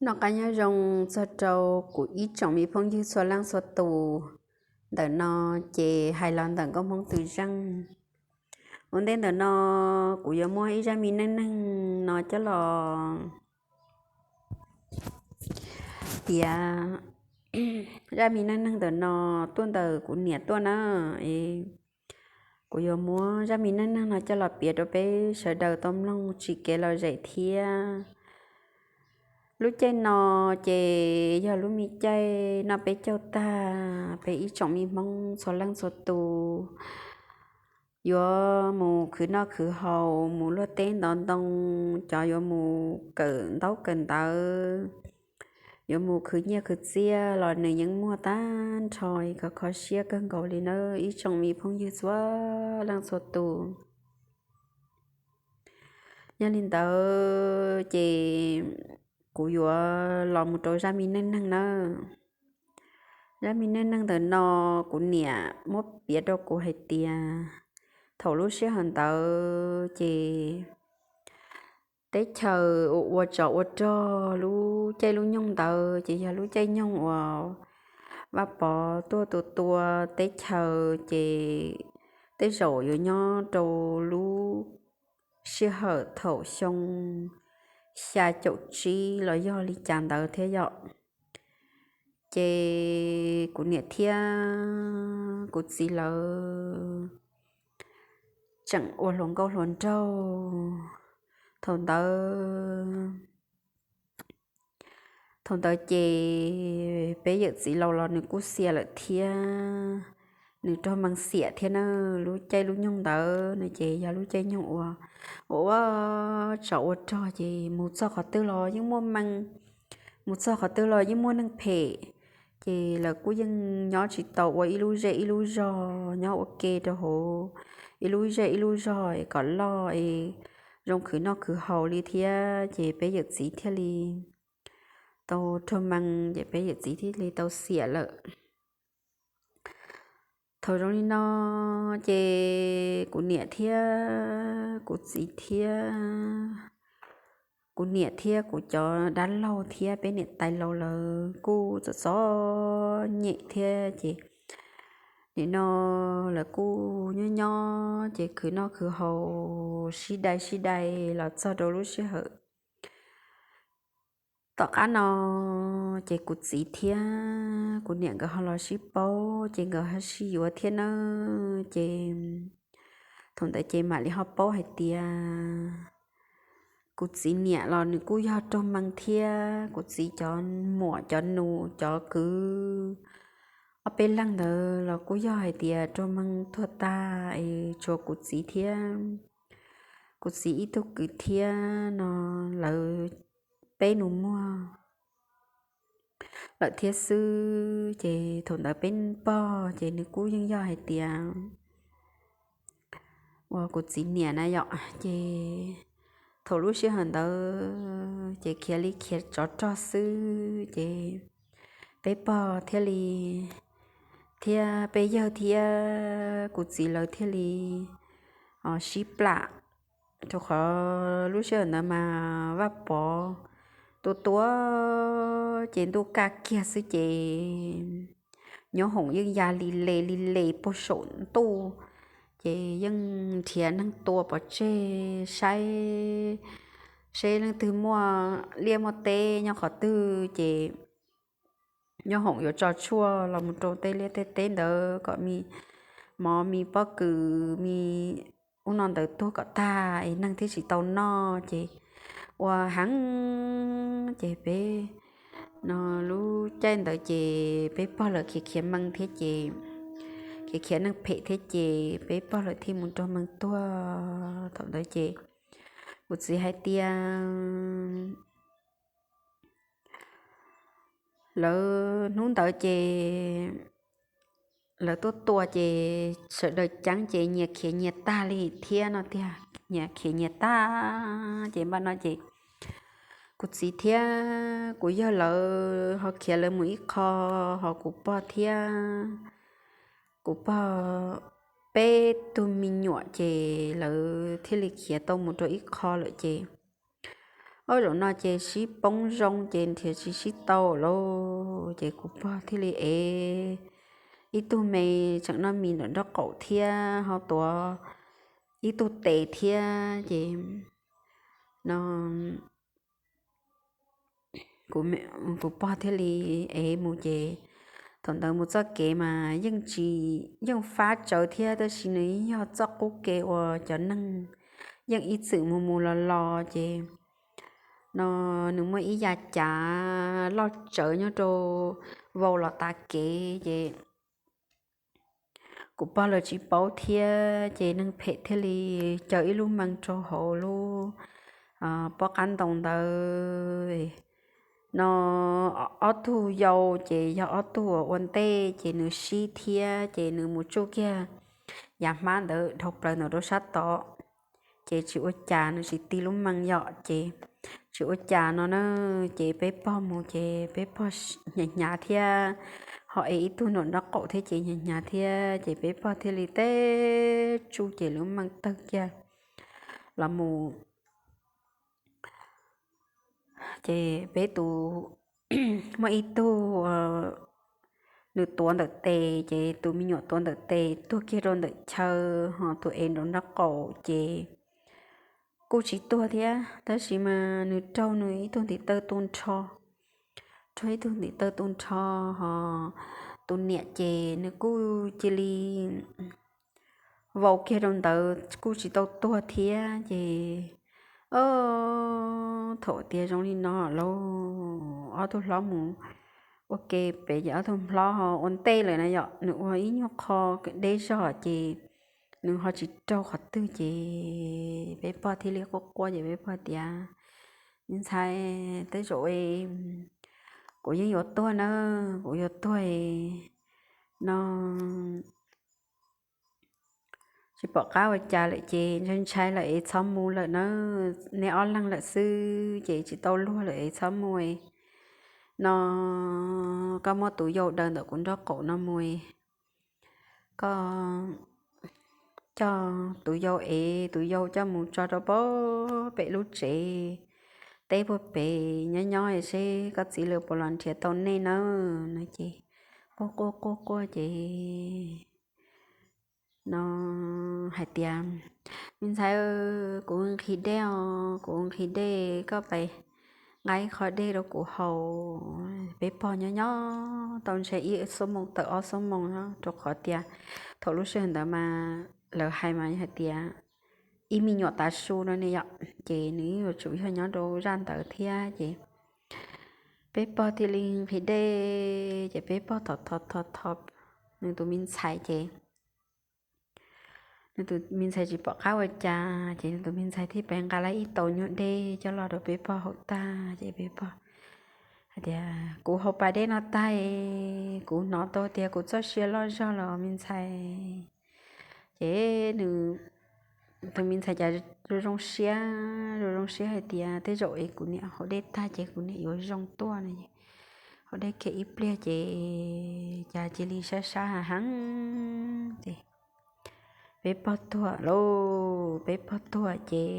Noj qab nyob zoo txog rau kuv ib tsoom me phooj ywg txhua leej txhua tus. Ntawm no ces hais los ntawm nkauj Hmoob Tw Zeej. Ua ntej ntawm no kuv yuav muab ib zaj me neej neeg no coj los piav. Zaj me neej neeg ntawm no tuaj ntawm kuv niam tuaj na. Kuv yuav muab zaj me neej neeg no coj los piav rau peb sawv daws tau mloog tsim kev lom zem thiab. Lub caij no ces yog lub me caij noj peb caug tag, peb ib tsoom me Hmoob txhua leej txhua tus yuav mus khwv noj khwv haus, mus luaj teb ntov ntoo, cov yuav mus kawm ntaub kawm ntawv, yuav mus khwv nyiaj khwv txiaj los nws yeej muaj tag nrho, kho kho siab kawg nkaus li nawb ib tsoom me phooj ywg txhua leej txhua tus. Yog li ntawd ces kuv yuav los mus rau zaj me neej neeg nawb. Zaj me neej neeg ntawm no kuv niam muab piav rau kuv hais tias thaum lub sij hawm ntawd ces teb chaws ua ua tsov ua rog, lub caij lub nyoog ntawd ces yog lub caij nyoog uas Vaj Pov tuaj tua tua teb chaws ces tej zaum yuav nyob rau lub sij hawm thaum xyoo xya caum tsib los yog li cas ntawd thiab yom. Ces kuv niam thiab kuv txiv lawv tseem ua hluas nkauj hluas nraug. Thaum ntawd thaum ntawd ces peb yawm txiv laus los nws kuj xiam lawm thiab, nws raug mees xiam thiab na. Lub caij lub nyoog ntawd no ces yog lub caij nyoog uas ua ua tsov ua rog ces mus txog qhov twg los yeej muaj mees, mus txog qhov twg los yeej muaj neeg phem. Ces lawv kuj yeej nyob tsis tau ua ib lub zej ib lub zog, nyob ua ke rau hauv ib lub zej ib lub zog kom loj es zoo khwv noj khwv haus li thiab ces peb yawm txiv thiaj li tau raug mees ces peb yawm txiv thiaj li tau xiam lawm. Thaum zoo li no ces kuv niam thiab kuv txiv thiab, kuv niam thiab kuv cov dab laug thiab peb niam tais laus lawv kuj txom txom nyem thiab ces nim no lawv kuj nyob nyob ces khwv noj khwv haus sib dai sib dai los txog rau lub sij hawm tom qab no ces kuv txiv thiab kuv niam nkawd ho los sib paub ces nkawd ho sib yuav thiab nawb. Ces thaum ntawd ces mam li ho paub hais tias kuv txiv niam los nws kuj yog raug mees thiab, kuv txiv cov muam cov nus cov kwv ob peb leeg ntawd los kuj yog hais tias raug mees tuag tag es tshuav kuv txiv thiab kuv txiv ib tug kwv thiab no lawv peb nus muag lawm thiab xwb. Ces thaum ntawd peb pog ces nws kuj yeej yog hais tias uas kuv txiv niam na yom. Ces thaum lub sij hawm ntawd ces khiav li khiav tsov rog xwb ces peb pog thiaj li thiab peb yawg thiab kuv txiv lawv thiaj li sib plam. Rau qhov lub sij hawm ntawd mas Vaj Pov tua tua ces ntuj kaj kiag xwb ces nyob hoom yeej ya li le li le puag saum ntuj, ces yeej nrhiav neeg tua pov tseg saib seb leej twg muaj liaj muaj teb nyob qhov twg ces nyob hoom yuav tso tshuaj los mus rau tej liaj tej teb ntawd kom me mov me pob kws me ub no ntawd tuag kom tag es neeg thiaj tsis tau noj ces ua heev ces peb no lub caij ntawd ces peb pog lawv khiav khiav mees thiab ces khiav khiav neeg phem thiab ces peb pog lawv thiaj mus raug mees tuag. Thaum ntawd ces kuv txiv hais tias lawv hnub ntawd ces lawv tuaj tua ces sawv daws ceeb ces nyias khiav nyias tag li thiab no tiag, nyias khiav nyias tag ces npaj no ces kuv txiv thiab kuv yawg lawv ho khiav lawv mus ib qho, ho kuv pog thiab kuv pog peb tug me nyuam ces lawv thiaj li khiav tau mus rau ib qho lawm ces Ob zaum no ces sib poob zoo ces nrhiav tsis sib tau lawm ces kuv pog thiaj li ev ib tug me tseem noj mis nram nraub qaum thiab ho tuav ib tug tes thiab ces no kuv pog thiaj li ev mus ces thaum ntawd mus txoj kev mas yeej tsis, yeej fab tsawv thiab tab sis nws yog txoj qub kev uas cov neeg yeej ib txwm mus mus los los ces no nws muaj ib yav cav loj tsawv nyob rau vau los tav kev ces kuv pog lawv tsis paub thiab ces neeg phem thiaj li caw ib lub mees rau hauv lub pob qab ntoo ntawd no ob tug yau ces yog ob tug uas ua ntej ces nws sib thiab ces nws mus tsuj kiag yav hmab ntawd dhau plaws ntawm rau sab tod ces tsis ua cas, nws tsis ti lub mees yom ces tsis ua cas no na. Ces peb pog mus ces peb pog hnyav hnyav thiab ho ev ib tug nram nraub qaum thiab ces hnyav hnyav thiab ces peb pog thiaj li teb tsuj ces lub mees tawg kiag los mus ces peb tus muaj ib tug nws tuav ntawm tes ces tus me nyuam tuav ntawm tes tuag kiag rau ntawm chaw ho tus ev nram nraub qaum ces kuj tsis tuag thiab tab sis mas nws raug nws ib tug ntiv taw tu nrho, raug ib tug ntiv taw tu nrho ho tus niam ces nws kuj cia li vau kiag rau ntawd kuj tsis tau tuag thiab ces thaum tias zoo li no lauj, ob tug hlob mus ua ke pem ces ob tug hlob ho ua ntej lawm na yom, nws ua ib nyuag qho deb zog ces nws ho tsis raug qhov twg ces peb pog thiaj li quaj quaj ces peb pog tias, me ntxhais, tej zaum kuv yeej yuav tuag na, kuv yuav tuag no tsis pom qab ua cas lawm ces ntshai ntshai lawm es txhob mus lawm na, neb ob leeg lawm xwb ces tsis tau luag lawm es txhob mus no, koj muab tus yau daws ntawm kuv nraub qaum no mus, koj coj tus yau es tus yau coj mus tso rau pem lub tsev teb puag pem nyob nyob seb koj txiv lawv puas los nrhiav tau nej nawb no ces quaj quaj quaj quaj ces no hais tias, me ntxhais, kuv nqhis dej os, kuv nqhis dej, koj pais nqa ib qho dej rau kuv haus. Peb pog nyob nyob tau ntshe ib xuab moos tawm ob xuab moos no rau qhov tias thaum lub sij hawm ntawd mas lawv hais mas hais tias ib me nyuam tav su no ne yom ces nws yuav tsum yog nyob rau zaj ntawd thiab ces peb pog thiaj li nqhis dej ces peb pog thov thov thov thov nws tus me ntxhais ces nws tus me ntxhais tsis pom qab ua cas ces nws tus me ntxhais thiaj pais nqa lawm ib tau nyuag dej coj los rau peb pog haus tag ces peb pog hais tias, kuv haus pas dej no tag, kuv hnov tau tias kuv txoj sia loj zog los me ntxhais. Ces nws tus me ntxhais cas zoo zoo siab, zoo zoo siab hais tias tej zaum es kuv niam haus dej tag ces kuv niam yuav zoo tuaj no. Haus dej kiag ib pliag ces cas cia li sab sab heev ces peb pog tuag lauj, peb pog tuag ces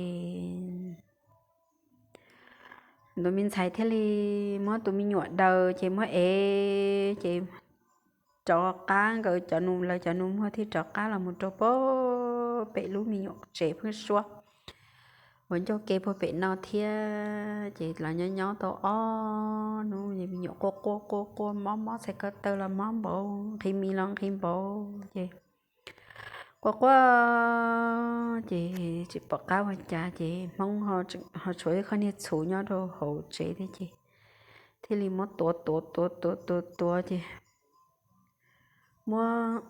tus me ntxhais thiaj li muab tus me nyuam daws ces muab ev ces rov qab, nkawd cov nus, lawv cov nus muag thiaj rov qab los mus rau pem lub me nyuam tsev pheeb suab uas ncauj ke puag pem no thiab ces los nyob nyob tau ob hnub me nyuam quaj quaj quaj quaj mob mob txhais ko taw los mob npaum, nqhis mis los nqhis npaum ces quaj quaj ces tsis pom qab ua cas ces Hmoob ho tshuav ib qho niag txhuv nyob rau hauv tsev thiab ces thiaj li muab tuav tuav tuav tuav tuav tuav ces muab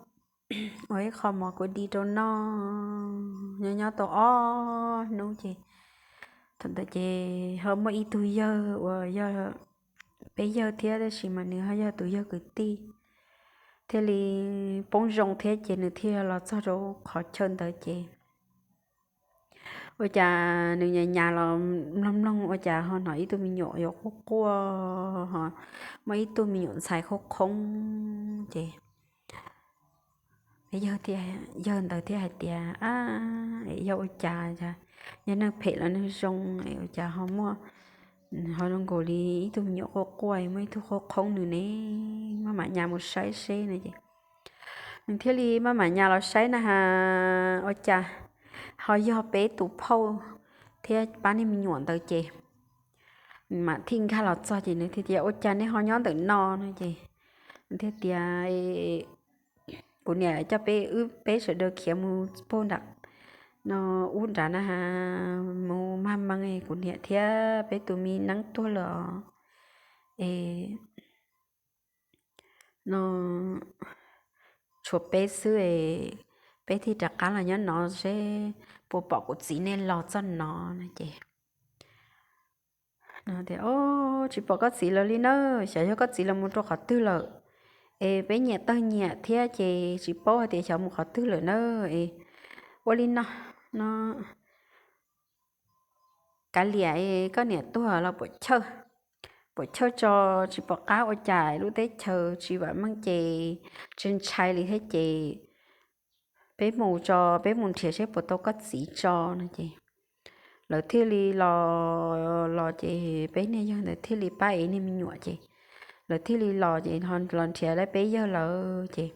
ua ib qho mov kua di rau noj. Nyob nyob tau ob hnub ces thaum ntawd ces ho muaj ib tug yawg uas yog peb yawg thiab tab sis mas nws ho yog tus yawg kwv tij thiaj li poob zoo thiab ces nws thiaj los txog rau qhov chaw ntawd ces ua cas nws nyas nyas los mloog mloog ua cas ho hnov ib tug me nyuam yuav quaj quaj ho muaj ib tug me nyuam ntxhais qhoob qhoob ces yawg ntawd thiaj hais tias, ab, yog ua cas, yog neeg phem los neeg zoo es ua cas ho muaj ho zoo nkaus li ib tug me nyuam quaj quaj, muaj ib tug qhoob qhoob nws ne, maj mam nyas mus saib seb no ces nws thiaj li maj mam nyas los saib na has ua cas ho yog peb tus phauj thiab pab niag me nyuam ntawd ces mam thij nkag los txog ces nws thiaj tias, Ua cas nej ho nyob ntawm no? no ces nws thiaj tias, Kuv niam coj peb, wb peb sawv daws khiav mus puag nram no ub nrad na has, mus mag mees, kuv niam thiab peb tus me neeb tuag lawm os. Es no tshuav peb xwb es peb thiaj rov qab los nyob no seb puas pom kuv txiv nej los txog no no ces, Os, tsis pom koj txiv lawv li na, xyov yog koj txiv lawv mus rau qhov twg lawm. Es peb nyiam tawg nyiam thiab ces tsis paub hais tias xyov mus qhov twg lawm na. Es ua li no, no kav liam, koj niam tuag los puam chawj, puam chawj tso, tsis pom qab ua cas, lub teb chaws tsis vam meej ces tsis ntshai li thiab ces peb mus tso, peb mus nrhiav seb puas tau koj txiv tso no ces lawv thiaj li los, los ces peb niag yawg ntawd thiaj li pab ev niag me nyuam ces lawv thiaj li los ces los nrhiav lawv peb yawg lawm ces,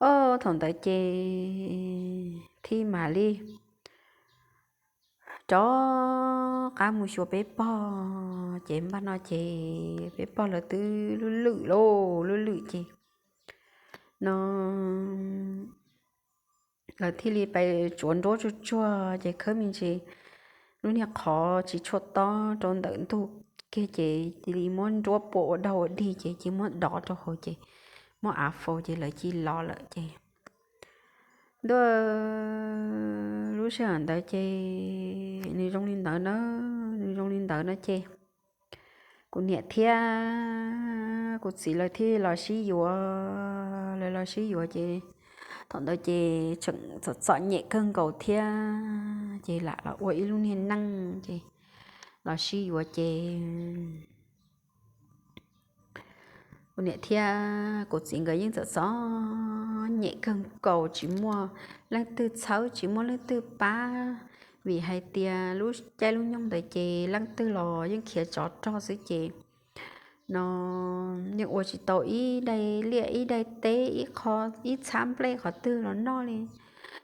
o, thaum ntawd ces thiaj mam li rov qab mus xyuas peb pog ces npaj no ces peb pog lawv twb lub lwm lauj, lub lwm ces no lawv thiaj li pais tsuav nruab tsuag tsuag ces khawb me ntsis lub niag qhov tsis tshua tob rau ntawm ntug kiag ces cia li muab nruab pua ua daug ua dig ces cia muab dov rau hauv ces muab av faus ces lawv cia li los lawm ces ntuj, lub sij hawm ntawd ces nws zoo li ntawd na, nws zoo li ntawd no ces kuv niam thiab kuv txiv lawv thiaj los sib yuav, lawv los sib yuav ces thaum ntawd ces tseem txom txom nyem kawg nkaus thiab ces lam los ua ib lub niag neej ces los sib yuav ces kuv niam thiab kuv txiv nkawd yeej txom txom nyem kawg nkaus, tsis muaj leej twg txhawb, tsis muaj leej twg pab, vim hais tias lub caij lub nyoog ntawd ces leej twg los yeej khiav tsov rog xwb ces no yeej ua tsis tau ib daim liaj ib daim teb ib qho, ib txhab nplej qhov twg los noj li.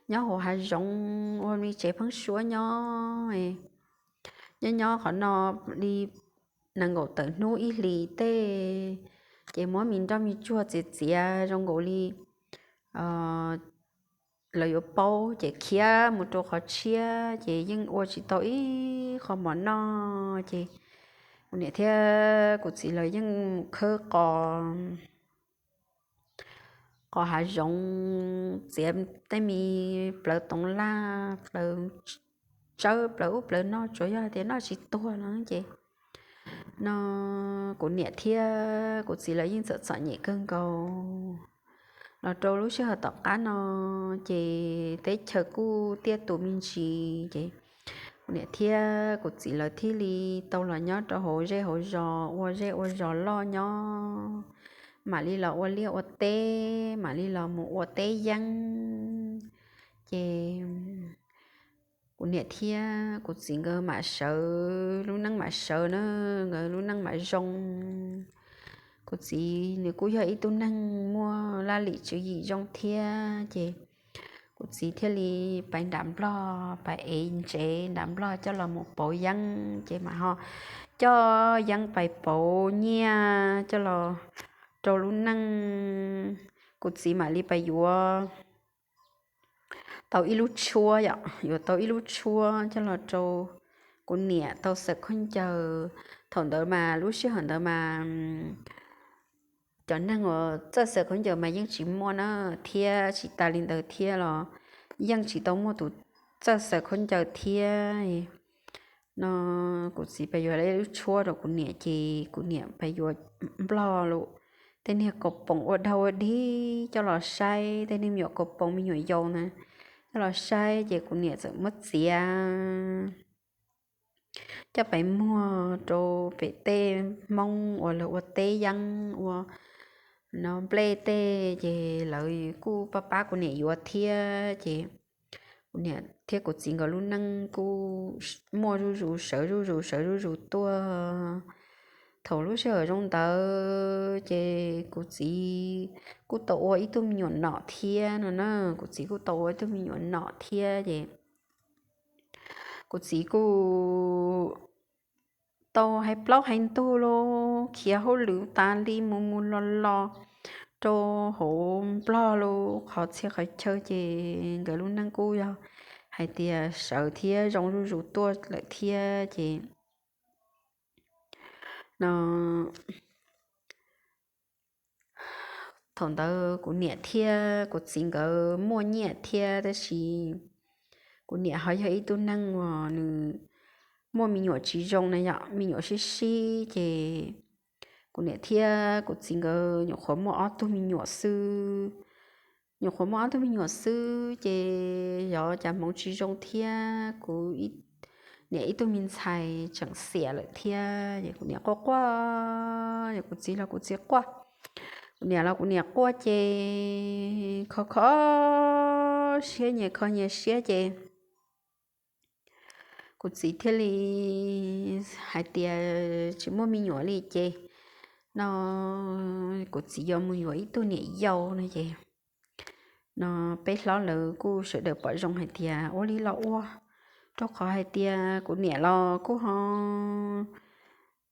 Nyob hauv hav zoov ua me tsev pheeb suab nyob, nyob nyob qhov no li nees nkaum tawm hnub ib hlis tej ces muab me nroj me tsuag txiav txiav zoo nkaus li lawv yuav paub ces khiav mus rau qhov tshiab ces yeej ua tsis tau ib qho mov noj ces kuv niam thiab kuv txiv lawv yeej mus khawb qos qos hav zoov, txiav tej me plawv toov laj, plawv tsawb, plawv ub plawv no, tsuas yog hais tias noj tsis tuag no ces no kuv niam thiab kuv txiv lawv yeej txom txom nyem kawg nkaus. Los rau lub sij hawm tom qab no ces teb chaws kuj tiaj tus me ntsis ces kuv niam thiab kuv txiv lawv thiaj li tau los nyob rau hauv zej hauv zos, ua zej ua zos loj nyob, mam li los ua liaj ua teb, mam li los mus ua teb yeeb. Ces kuv niam thiab kuv txiv nkawd mam sawv, lub neej mam sawv na, nkawd lub neej mam zoo. Kuv txiv nws kuj yog ib tug neeg muaj laj lim tswv yim zoo thiab ces kuv txiv thiaj li pais nram nplog, pais ev ntsev nram nplog coj los mus pauv yeeb ces mam ho coj yeeb pais pauv nyiaj coj los rau lub neej. Kuv txiv mam li pais yuav tau ib lub tshuab, yuav tau ib lub tshuab coj los rau kuv niam tau xaws khaub ncaws. Thaum ntawd mas lub sij hawm ntawd mas cov neeg uas txawj xaws khaub ncaws mas yeej tsis muaj na, thiab tsis tas li ntawd thiab los yeej tsis tau muaj tus txawj xaws khaub ncaws thiab no. Kuv txiv pais yuav ib lub tshuab rau kuv niam ces kuv niam pais yuav nplog lawm tej niag kaus poom ua daug ua dig coj los saib, tej niag me nyuam kaus poom me nyuam yaus na coj los saib ces kuv niam txawm muab txiav coj pais muag rau pem tej Hmoob uas lawv ua teb yeeb ua no nplej tej ces lawv kuj pab pab kuv niam yuav thiab ces Kuv niam thiab kuv txiv nkawd lub neej kuj muaj zuj zus sawv zuj zus sawv zuj zus tuaj. Thaum lub sij hawm zoo ntawd ces kuv txiv kuj tau ua ib tug me nyuam nom thiab no na. Kuv txiv kuj tau ua ib tug me nyuam nom thiab ces kuv txiv kuj tau hais plaub hais ntug los khiav hauj lwm tas li mus mus los los rau hauv Nplog lub qhov txhia qhov chaw ces nkawd lub neej kuj yog hais tias sawv thiab zoo zuj zus tuaj lawm thiab ces no thaum ntawd kuv niam thiab kuv txiv nkawd muaj nyiaj thiab tab sis kuv niam ho yog ib tug neeg uas nws muaj me nyuam tsis zoo na yom, me nyuam sib sib ces kuv niam thiab kuv txiv nkawd nyuam qhuav muaj ob tug me nyuam xwb. Nyuam qhuav muaj ob tug me nyuam xwb ces yog cas hmoov tsis zoo thiab kuv niam ib tug me ntxhais tseem xiam lawm thiab es kuv niam quaj quaj, yog kuv txiv los kuv txiv quaj, kuv niam los kuv niam quaj ces kho kho siab nyias kho nyias siab ces kuv txiv thiaj li hais tias tsis muaj me nyuam li ces no kuv txiv yuav mus yuav ib tug niam yau no ces no peb hlob lawv kuj sawv daws pom zoo hais tias ua li los ua, rau qhov hais tias kuv niam los kuj ho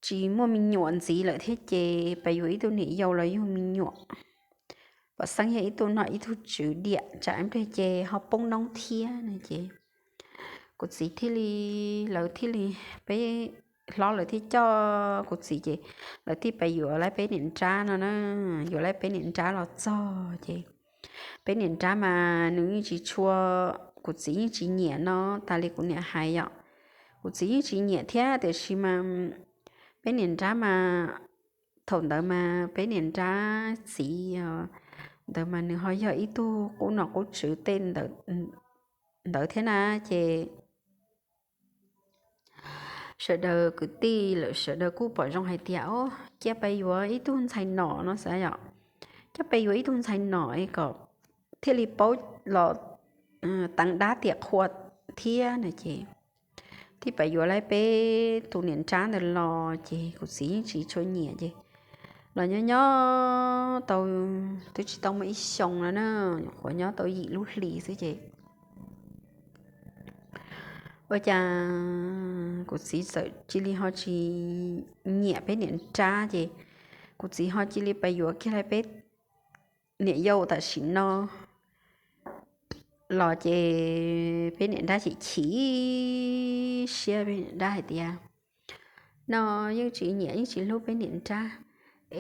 tsis muaj me nyuam ntxiv lawm thiab ces pab yuav ib tug niam yau los yug me nyuam pom xeeb yog ib tug nom ib tug tswv diam tsam ib pliag ces ho poob noob thiab no ces kuv txiv thiaj li, lawv thiaj li, peb hlob lawv thiaj coj kuv txiv ces lawv thiaj pab yuav lawv peb niam nrab no na. Yuav lawv peb niam nrab los txog ces peb niam nrab mas nws yeej tsis tshua, kuv txiv yeej tsis nyiam no tas li kuv niam hais yom. Kuv txiv yeej tsis nyiam thiab tiam sis mas peb niam nrab mas thaum ntawd mas peb niam nrab txiv ntawd mas nws ho yog ib tug qub nom qub tswv tej ntawd thiab na ces sawv daws kwv tij lawm sawv daws kuj pom zoo hais tias o, cia pab yuav ib tug ntxhais nom no xav yom, cia pab yuav ib tug ntxhais nom kom thiaj li paub los teev dab tiam qhua thiab no ces thiaj pab yuav lawv peb tus niam nrab ntawd los ces kuv txiv yeej tsis tshua nyiam ces los nyob nyob tau twb tsis tau muaj ib xyoo no na, nyuam qhuav nyob tau yim lub hli xwb ces ua cas kuv txiv txawm cia li ho tsis nyiam peb niam nrab ces kuv txiv ho cia li pab yuav kiag lawv peb niam yau tam sim no los ces peb niam nrab chim chim siab, peb niam nrab hais tias no yeej tsis nyiam yeej tsis hlub peb niam nrab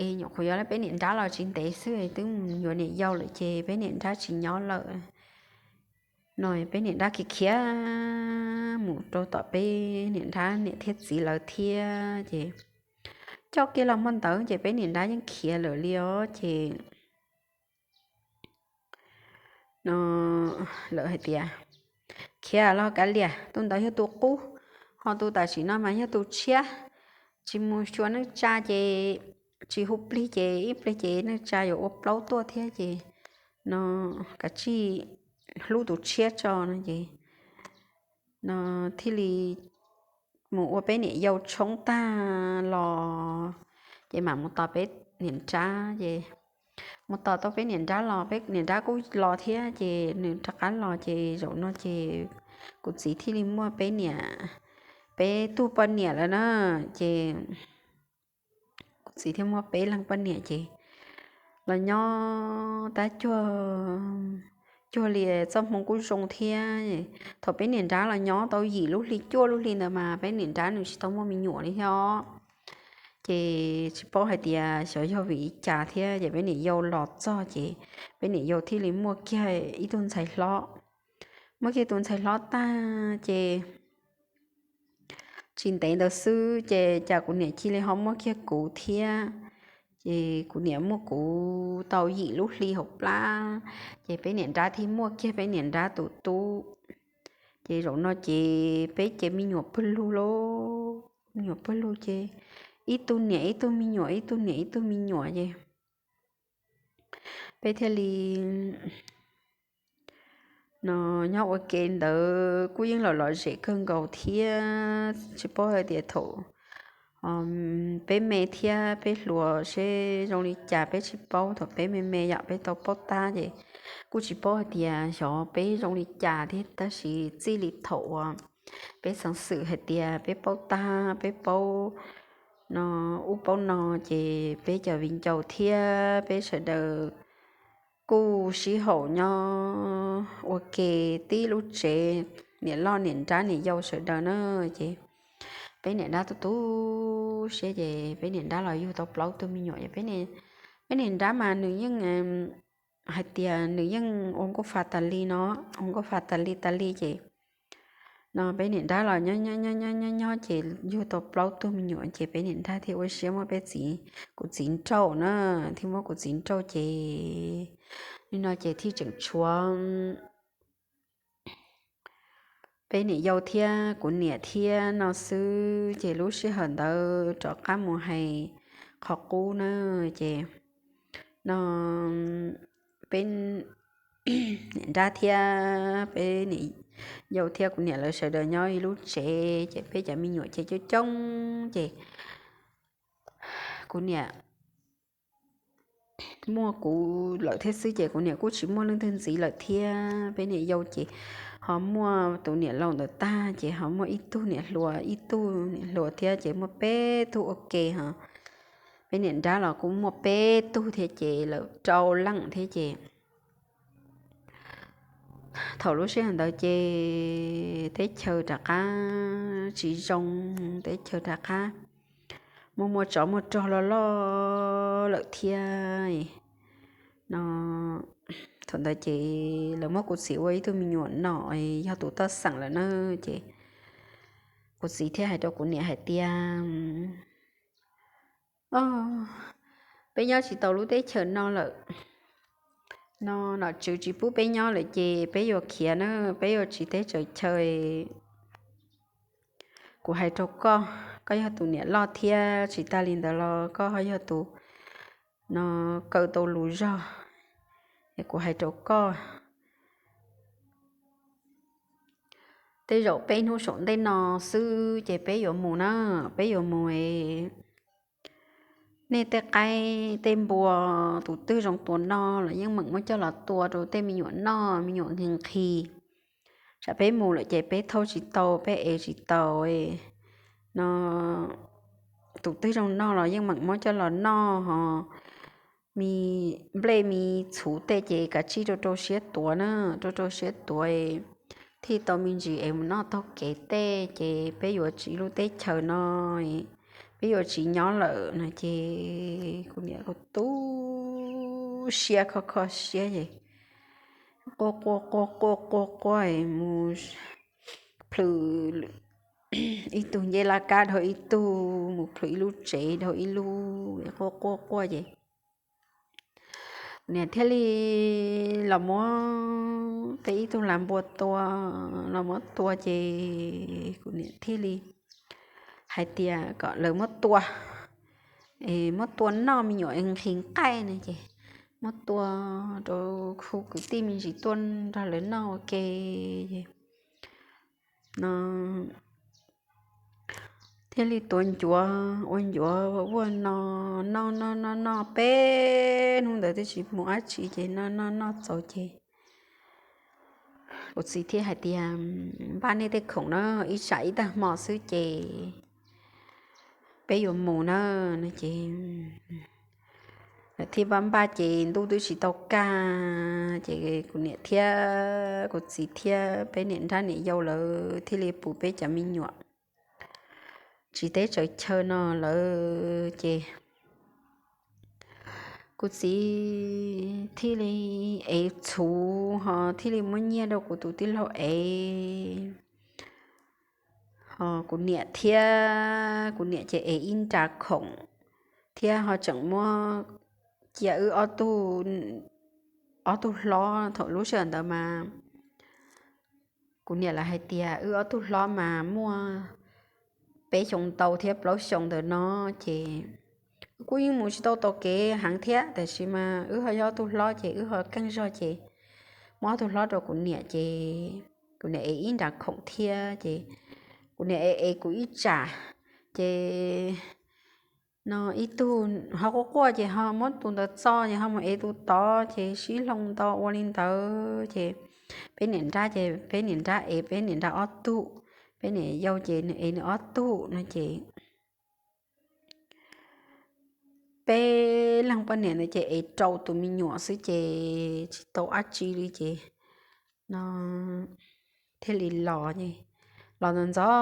es nyuam qhuav yuav lawv peb niam nrab los tsis ntev xwb twb mus yuav niam yau lawm ces peb niam nrab tsis nyob lawm no peb niam nrab khiav khiav mus rau tom peb niam nrab niam thiab txiv lawv thiab ces coj kiag los hmo ntawd ces peb niam nrab yeej khiav lawm li os ces no lawv hais tias khiav los kav liam, tus ntawd yog tus qub, ho tus tam sim no mas yog tus tshiab, tsis mus xyuas neej tsa ces tsis hu plig ces ib pliag ces neej tsa yuav ua plaub tuaj thiab ces no kav tsij hlub tus tshiab tso no ces no thiaj li mus ua peb niam yau tshoob tag los ces mam mus tos peb niam nrab ces mus tos tau peb niam nrab los peb niam nrab kuj los thiab ces nws rov qab los ces zaum no ces kuv txiv thiaj li muaj peb niam, peb tug poj niam lawm na ces kuv txiv thiaj muaj peb leeg poj niam ces los nyob tab cuag, cuag li txoj hmoo kuj zoo thiab. Thaum peb niam nrab los nyob tau yim lub hli cuaj lub hli ntawd mas peb niam nrab nws tsis tau muaj me nyuam li thiab os. Ces tsis paub hais tias xyov yog vim li cas thiab ces peb niam yau los txog ces peb niam yau thiaj li muaj kiag ib tug ntxhais hlob. Muaj kiag tus ntxhais hlob tag ces tsis ntev ntawd xwb ces cas kuv niam cia li ho muaj kiag kuv thiab. Ces kuv niam muaj kuv tau yim lub hli hauv plab ces peb niam nrab thiaj muaj kiag peb niam nrab tus tub. Ces zaum no ces peb ces me nyuam pawg lug lauj, me nyuam pawg lug ces ib tug niam ib tug me nyuam, ib tug niam ib tug me nyuam ces peb thiaj li no nyob ua ke ntawd kuj yeej lom lom zem kawg nkaus thiab. Tsis paub hais tias thaum peb me thiab peb hluas seb zoo li cas, peb tsis paub. Thaum peb me me yom, peb tau paub tab ces kuj tsis paub hais tias xyov peb zoo li cas thiab, tab sis txij li thaum uas peb xeev xwm hais tias peb paub tab, peb paub no ub paub no, ces peb cov viv ncaus thiab peb sawv daws kuj sib haum nyob ua ke tib lub tsev, niam loj niam nrab niam yau sawv daws na. Ces peb niam nrab tu tu siab ces peb niam nrab los yug tau plaub tug me nyuam. Peb niam nrab mas nws yeej hais tias nws yeej ua nkauj fa tas li no, ua nkauj fa tas li tas li ces no peb niam nrab los nyob nyob nyob ces yug tau plaub tug me nyuam ces peb niam nrab thiaj ua siab muab peb txiv, kuv txiv nrauj na, thiaj muab kuv txiv nrauj ces nim no ces thiaj tseem tshuav peb niam yau thiab kuv niam thiab no xwb. Ces lub sij hawm ntawd rov qab mus hais qhov qub na, ces no peb niam nrab thiab peb niam yau thiab kuv niam lawv sawv daws nyob ib lub tsev, ces peb cov me nyuam ces coob coob ces kuv niam muaj kuv lawm thiab xwb ces kuv niam kuj tsis muaj leej twg ntxiv lawm thiab. Peb niam yau ces ho muaj tus niam laus ntawd tag ces ho muaj ib tug niam hluas, ib tug niam hluas thiab ces muaj peb tug ua ke ho. Peb niam nrab los kuj muaj peb tug thiab ces lawv rau leej thiab ces thaum lub sij hawm ntawd ces teb chaws rov qab tsis zoo, teb chaws rov qab muaj muaj tsov muaj rog loj loj lawm thiab no. Thaum ntawd ces lawv muab kuv txiv ua ib tug me nyuam nom yog tus toj xeem lawm na. Ces kuv txiv thiaj hais rau kuv niam hais tias, o, peb nyob tsis tau lub teb chaws no lawm no, nom tswv tsis pub peb nyob lawm ces peb yuav khiav na, peb yuav tsiv teb tsaws chaw. Kuv hais rau koj, koj yog tus niam loj thiab tsis tas li ntawd los koj ho yog tus no kaw tau lus zog. Es kuv hais rau koj, tej zaum peb hnub saum ntej no xwb ces peb yuav mus na, peb yuav mus es nej tej qaib tej npua tus twg zoo tua noj los yeej meem muab coj los tua rau tej me nyuam noj, me nyuam nqhis nqhis. Tsam peb mus lawm ces peb thauj tsis tau, peb ev tsis tau no. Tus twg zoo noj los yeej meem muab coj los noj ho. Me nplej me txhuv tej ces kav tsij rau rau siab tuav na, rau rau siab tuav thiaj tau me ntsis es mus noj taug kev tej. Ces peb yuav tsiv lub teb chaws no, peb yuav tsiv nyob lawm no ces kuv niam tu siab kho kho siab es quaj quaj quaj quaj quaj quaj mus plhws ib tug ncej laj kab dhau ib tug, mus plhws ib lub tsev dhau ib lub, quaj quaj quaj ces niam thiaj li los muab tej ib tug lav npua tua, los muab tua ces kuv niam thiaj li hais tias kom lawv muab tua, muab tua noj me nyuam nqhis nqaij na ces muab tua rau khu kwv tij me ntsis tuaj nrog lawv noj ua ke no. Thiaj li tuav ncuav ua ncuav ua no, noj noj noj noj peb hnub ntawd twb tsis mus dab tsi ces noj noj noj txaus ces kuv txiv thiaj hais tias, npaj nej tej khoom na, ib tsam ib tag hmo xwb ces peb yuav mus na no ces lawv thiaj npaj npaj ces ntuj twb tsis tau kaj ces kuv niam thiab kuv txiv thiab peb niam nrab niam yau lawv thiaj li pub peb cov me nyuam tsiv teb tsaws chaw no lawm ces kuv txiv thiaj li ev txhuv ho thiaj li muab nyiaj rau kuv tus tij laug ev. Ho kuv niam thiab kuv niam ces ev ib nra khoom thiab ho tseem muab cia wb ob tug hlob. Thaum lub sij hawm ntawd mas kuv niam lawv hais tias wb ob tug hlob mas muaj peb xyoo ntau thiab plaub xyoo ntawm no ces wb kuj yeej mus tsis tau taug kev heev thiab, tab sis mas wb ho yog ob tug hlob ces wb ho keej zog ces muab ob tug hlob rau kuv niam ces kuv niam ev ib nra khoom thiab ces kuv niam ev ev kuv ib tsam ces no ib tug ho quaj quaj ces ho muab tus ntawd txo ces ho mus ev tus tod ces sib hloov nto ua li ntawd ces peb niam nrab ces peb niam nrab ev peb niam nrab ob tug, peb niam yau ces nws ev nws ob tug no ces peb leeg poj niam ntawd ces ev rau tus me nyuam xwb ces tsis tau dab tsi li ces no thiaj li los, los ntxov ntxov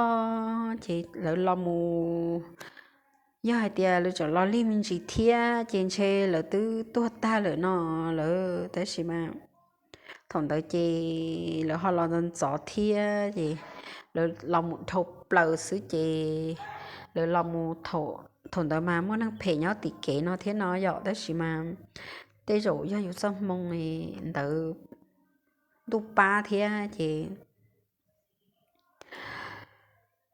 ces lawv los mus, yog hais tias lawv tseem los lig me ntsis thiab ces ntshe lawv twb tuag tag lawm no lawm tab sis mas thaum ntawd ces lawv ho los ntxov ntxov thiab ces lawv los mus dhau plaws xwb ces lawv los mus, thaum ntawd mas muaj neeg phem nyob tim kev no thiab no yom tab sis mas tej zaum yog yus txoj hmoo ntawd ntuj pab thiab ces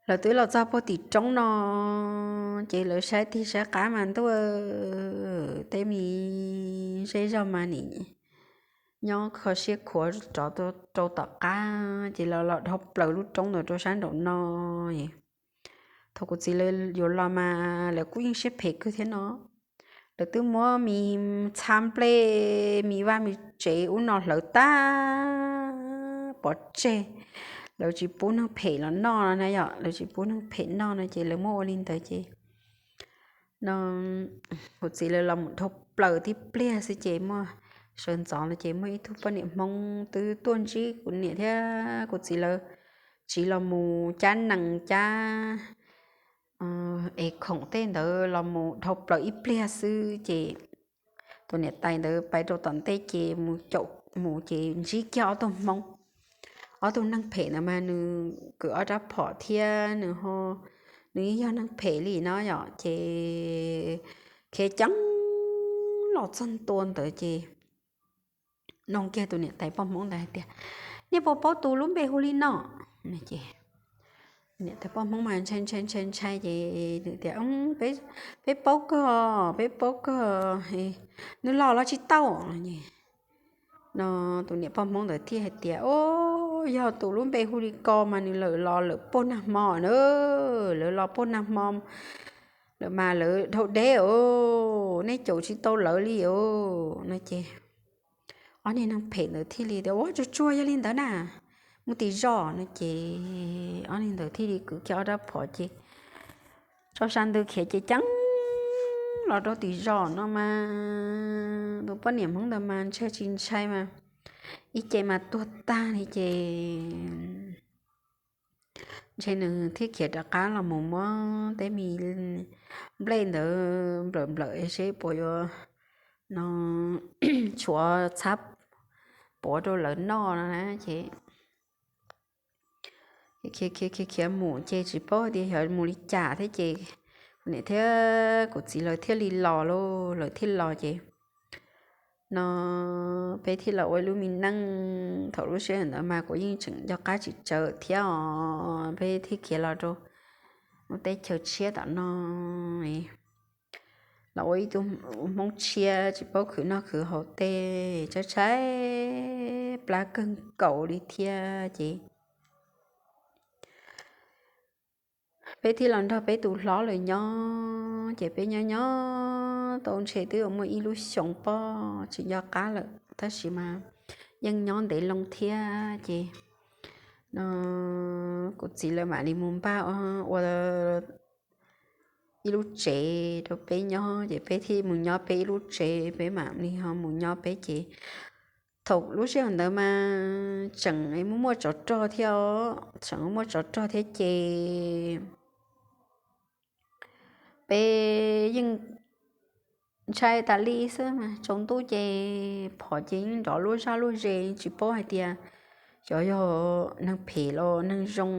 lawv twb los txog puag tim roob no ces lawv saib tig saib qab mas ntuj, tej me zej zog mas nim nyob kho siab khuav rov rau tom qab ces lawv los dhau plaws lub roob ntawd rau sab nraum no Thaum kuv txiv lawv yuav los mas lawv kuj yeej siab phem kawg thiab no. Lawv twb muab me txhab nplej, me vaj me tsev ub no hlawv tag pov tseg, lawv tsis pub neeg phem los noj no na yom, lawv tsis pub neeg phem noj no ces lawv muab ua li ntawd ces no kuv txiv lawv los mus dhau plaws tib pliag xwb ces muaj, sawv ntxov no ces muaj ib tug poj niam Hmoob twb tuaj ntsib kuv niam thiab kuv txiv lawv tsiv los mus cab nees cab es khoom tej ntawd los mus dhau plaws ib pliag xwb ces tus niam tais ntawd pais rau tom ntej ces mus caum mus ces ntsib kiag ob tug Hmoob, ob tug neeg phem ntawd mas nws kwv ob rab phom thiab nws, nws yeej yog neeg phem li no yom ces khiav ceev los txog ntua ntawd ces nug kiag tus niam tais poj Hmoob ntawd hais tias, Nej puas paub tus lub npe hu li no? Ces niam tais poj Hmoob mas ntshai ntshai ntshai ntshai ces nws tias, Peb paub kawg, peb paub kawg, nws los los tsis tau no. Tus niam poj Hmoob ntawd thiaj hais tias, O, yog tus lub npe hu li ko mas nws lawm los lawm puag nag hmo na, lawv los puag nag hmo lawm mas lawv dhau deb os, nej caum tsis tau lawv li os no ces ob niag neeg phem ntawd thiaj li tias, Ua tsuag tsuag yog li ntawd na, mus tim zos no ces ob niag ntawd thiaj li kwv kiag ob rab phom ces tso sa ntws khiav ceev ceev los rau tim zos no mas tus poj niam Hmoob ntawd mas ntshai tsis ntshai mas ib ce mas tuag tag li ces ntshe nws thiaj khiav rov qab los mus muab tej me nplej ntawd nplawm nplawm seb puas yuav no tshuav txhab puav rau lawv noj no na ces khiav khiav khiav mus ces tsis paub tias xyov mus li cas thiab ces kuv niam thiab kuv txiv lawv thiaj li los lauj, lawv thiaj los ces no peb thiaj los ua ib lub me neej. Thaum lub sij hawm ntawd mas kuv yeej tseem nco qab tsis tsawg thiab os, peb thiaj khiav los rau lub teb chaws tshiab tom no los ua ib tug Hmoob tshiab tsis paub khwv noj khwv haus tej, tshaib tshaib plab kawg nkaus li thiab ces peb thiaj los nrog peb tus hlob lawv nyob ces peb nyob nyob tau ntshe twb muaj ib lub xyoos pob tsis nco qab lawm tab sis mas yeej nyob ntev loo thiab ces no kuv txiv lawv mam li mus npaj ua ib lub tsev rau peb nyob ces peb thiaj mus nyob peb ib lub tsev, peb mam li ho mus nyob peb ces thaum lub sij hawm ntawd mas tseem muaj muaj tsov rog thiab os, tseem muaj tsov rog thiab ces peb yeej ntshai tas li xwb mas tsaus ntuj ces phom ces yeej nrov luaj zaj luaj ze tsis paub hais tias xyov yog neeg phem los neeg zoo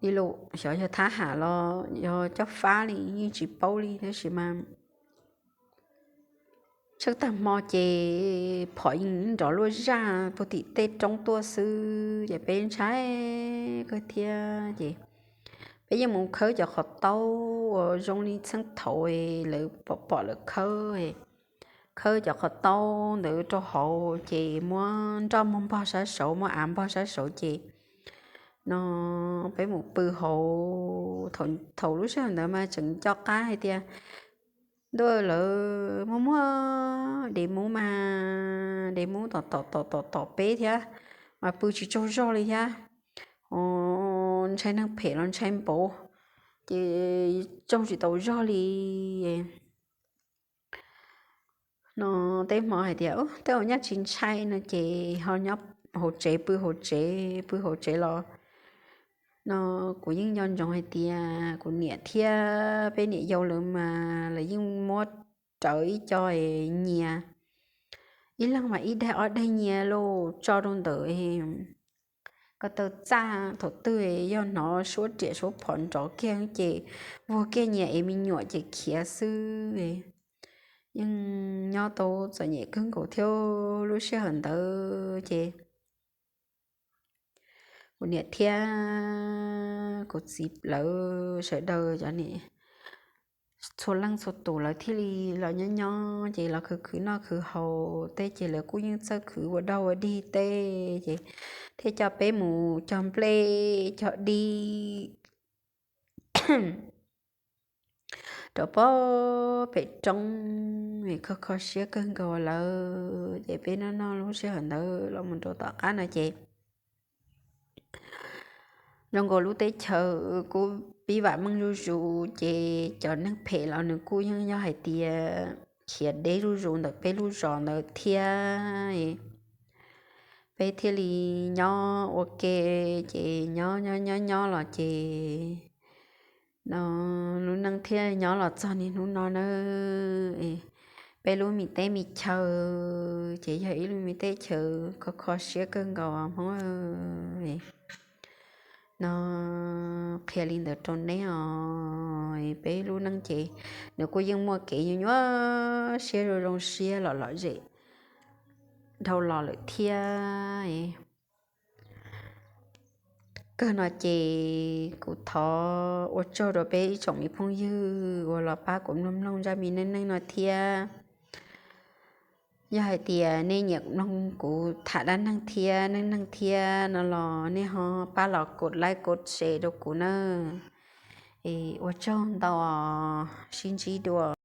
li lus, xyov yog thab ham los yog cov fab li yeej tsis paub li tab sis mas tshawb tag hmo ces phom yeej nrov luaj zaj puag tim tej roob tuaj xwb ces peb ntshai kawg thiab ces peb yeej mus khawb cov qhov taub uas zoo li txheej thaum lawv pom pom lawv khawb, khawb cov qhov taub ntawd rau hauv ces muab nroj muag npog sab saud, muab av npog sab saud ces no peb mus pw hauv. Thaum lub sij hawm ntawd mas tseem nco qab hais tias ntuj, lawv muaj muaj dev mub mas, dev mub tom tom tom tom tom peb thiab, mas pw tsis tsaug zog li thiab. Ntshai neeg phem los ntshai npaum, ces tsaug tsis tau zog li. No tej hmo hais tias tej ua nyaj tsis ntshai no ces ho nyob hauv tsev, pw hauv tsev, pw hauv tsev los no kuv yeej nco ntsoov hais tias kuv niam thiab peb niam yau lawv mas lawv yeej muab rawv ib co nyias, ib leeg mas ib daim ob daim nyias los tso rau ntawm ko taw txaj. Thaum twg yog hnov suab riam suab phom nrov kiag ces vuag kiag nyias es me nyuam ces khiav xwb. Yeej nyob tau txom nyem kawg nkaus thiab lub sij hawm ntawd ces kuv niam thiab kuv txiv lawv sawv daws cov niam, txhua leej txhua tus lawv thiaj li los nyob nyob ces los khwv khwv noj khwv haus tej ces lawv kuj yeej txawj khwv ua dog ua dig tej ces thiaj coj peb mus cog nplej cog dib rau pem roob, kho kho siab kawg nkaus lawm ces peb noj noj lub sij hawm ntawd los mus rau tom qab no ces zoo nkaus lub teb chaws kuj pib vam meej zuj zus ces cov neeg phem los nws kuj yeej yog hais tias khiav deb zuj zus ntawm peb lub zos ntawd thiab. Peb thiaj li nyob ua ke ces nyob nyob nyob nyob los ces no lub neej thiaj nyob los txog niaj hnub no na. Peb lub me teb me chaw ces yog ib lub me teb chaws kho kho siab kawg nkaus Hmoob no. Qhia li ntawd rau neb os. Peb lub neej ces nws kuj yeej muaj kev nyuaj nyuaj siab zoo zoo siab los lom zem dhau los lawm thiab. Kawg no ces kuv thov ua tsaug rau peb ib tsoom me phooj ywg uas los pab kuv mloog mloog zaj me neej neeg no thiab. Yog hais tias nej nyiam mloog kuv tham dab neeg thiab neej neeg thiab no los nej ho pab los kov like kov share rau kuv nawb. Ua tsaug ntau, sib ntsib dua.